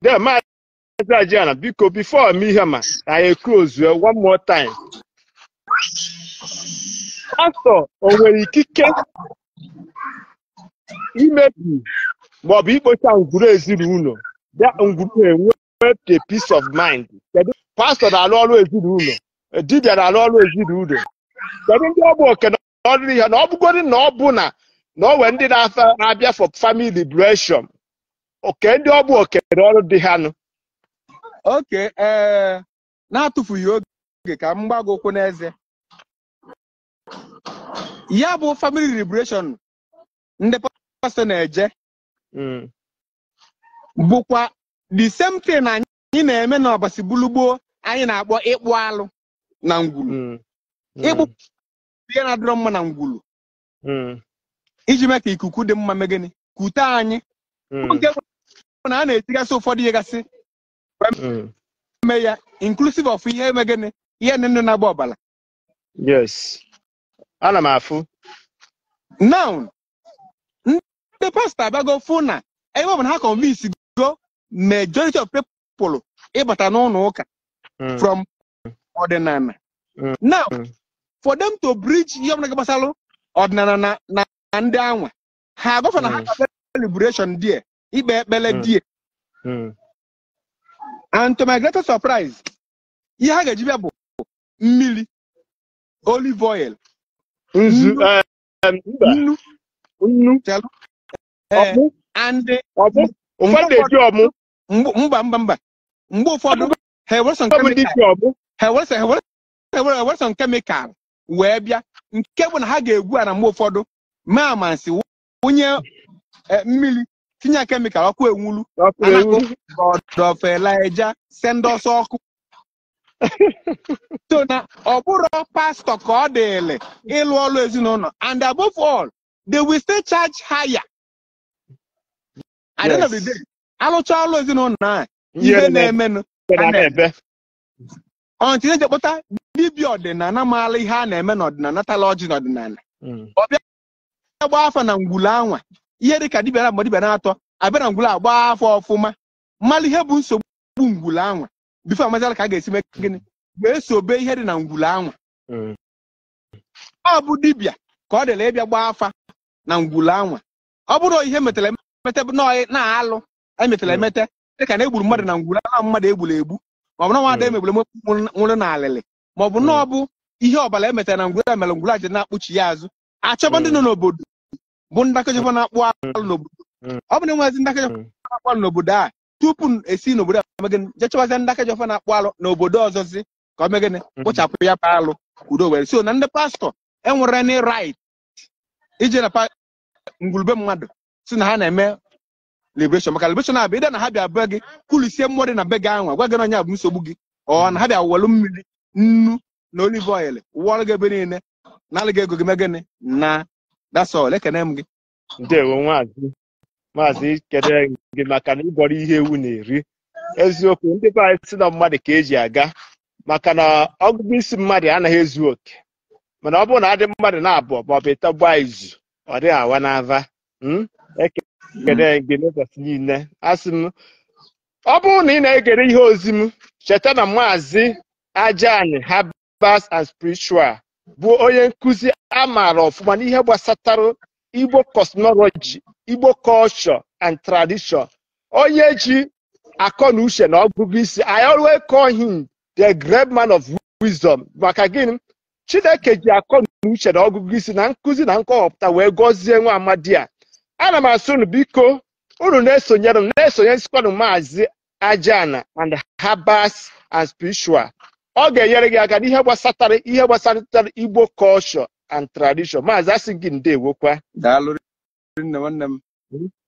Then Maazị Ajiana, biko, before m ihe ma anyị close one more time. Pastọ o nwere ikike imebi maọbụ ikpocha ngwuru ezinụlọ, bịa ngwuru enwe the peace of mind? Kedu pastọ na-alụ ọrụ ezinụlọ, dibịa na-alụ ọrụ ezinụlọ, kedu ndị ọ bụ oke na ọrụ ihe na ọ bụgodị na ọ bụ na o nwee ndị na-abịa for family liberation, oke ndị ọ bụ oke na ọrụ dị ha nụ? Oke, ee, na-atụfughị oge ka m gbago ụkwụ n'eze. Ya bụ family liberation ndị pastọ na-eje bụkwa the same thing anyị na-eme n'Ọbasi Bulugboo, anyị na-akpọ ịkpụ alụ na ngwulu, ịkpụ ihe na-adịrọ mma na ngwulu iji mee ka ikuku dị mma, megịnị kute anyị, nke bụ na a na-etigasị ụfọdụ ihe gasị mee ya, inclusive of ihe megịnị, ihe ndị ndụ na-agba ọbara. Yes, ana m afụ. Now, ndị pastọ abịago fụ na ebe ọ bụ na ha convince go majority of people ịbata n'ụlọ ụka from ọdịnala. Now, for them to bridge ihe ọbụla gbasalụ ọdịnala na ndị anwa ha agọfa na ha ga-abịa liberation die, ikpe ekpele die. And to my greatest surprise, ihe ha ga-eji bịa bụ mmiri, olive oil, nzu, nnu, mba, nnu, nnu, chelụ, ee, ọmụ, and ọmụ, ụfọdụ mgbe na-eji ọmụ. Mba, mba, mba, mgbe ụfọdụ ha ewere some Ọ bụ ndị chemical ji ọmụ. Ha ewere some chemical wee bịa, nke bụ na ha ga-egwu ala mgbe ụfọdụ, mee amansi, wụnye mmiri, tinye chemical, ọkụ enwulu. Ọkụ a na-akpọ ewu. God of Elijah, send us ọkụ. So na ọ bụrụ pastọ ka ọ dịịlị ịlụ ọlụ ezinụlọ, and above all, they will still charge higher at the end of the day. Alụcha ọlụ ezinụlọ a, ihe ihe na-emenụ na na-ebe. Ọntị eji kpọta dibịa ọdịnala maala ihe a na-eme n'ọdịnala, tala ọjị n'ọdịnala, ọ bịa gbaa afa na ngwulu anwa, ihe dịka dibịa na dibịa na-atọ abịa na ngwulu agba afọ ọfụma, mmalụ ihe bụ nsogbu ngwulu anwa before amazala ka a ga-esi mee gịnị wee sobe ihe dị na ngwulu anwa. Ọ bụ dibịa ka ọ dịla ịbịa gbaa afa na ngwulu anwa. Ọ bụrụ ihe metere emete bụ na-alụ emetere emete, dịka na egburu mmadụ na ngwulu na mmadụ egburu egbu, maọbụ na nwada emegburu emegbu nwụrụ n'alịlị, maọbụ na ọ bụ ihe ọbara emetere na ngwulu a mere ngwulu a ji na-akpụchi ya azụ, achọba ndị nọ n'obodo bụ ndakọjọba na-akpụ alụ n'obodo. Ọ bụ na enwezi ndakọjọba na-akpụ alụ n'obodo a, tupu esi n'obodo a megịnị, jee chọbazie ndakọjọba na-akpụ alụ n'obodo ọzọzi ka ọ megịnị kpochapụ ya bụ alụ, udo were. So na ndị pastọ enwere any right ije na ngwulube mmadụ si na ha na-eme liberation, maka liberation a bụ ịda na ha bịa be gị kwulisie mmụọ dị na be gị anwa, gwa gị na onye a bụ nsogbu gị, ọ na ha bịa welu mmiri, nnu na olive oil wụọrọ gị ebe niile, nalụ gị ego gị, megịnị na. That's all. Ekene m gị. Ndewo maazị. Maazị, kedu gị maka na ịgwọrọ ihe ewu na-eri. Eziokwu, ndị be anyị si na mmadụ ka eji aga, maka na ọgụgụ isi mmadụ anaghị ezu oke, mana ọ bụrụ na adị mmadụ na-abụọ maọbụ ịtọ gbaa izu, ọ dịghị awa n'ava. Ekele gị n'ụbọchị niile. Asị m, ọ bụrụ na ị na-egere ihe ozi m, cheta na Maazị Ajani Herbals and Spiritual bụ onye nkụzi a maara ọfụma n'ihe gbasatara Igbo cosmology, Igbo culture and tradition, onye ji akọ na uche na ọgụgụ isi. I always call him the great man of wisdom. Maka gịnị? Chineke ji akọ na uche na ọgụgụ isi na nkụzi na nkọwapụta wee gọzie nwa amadi a. Ana m asị unu, biko, unu na-esonyere m, na-esonye sikwanụ Maazị Ajana and Herbals and Spiritual. Ọ ga-enyere gị aka n'ihe gbasatara ihe gbasatara Igbo culture and tradition. Maazị, asị gị ndewokwa. Daalụ nne, nwanne m.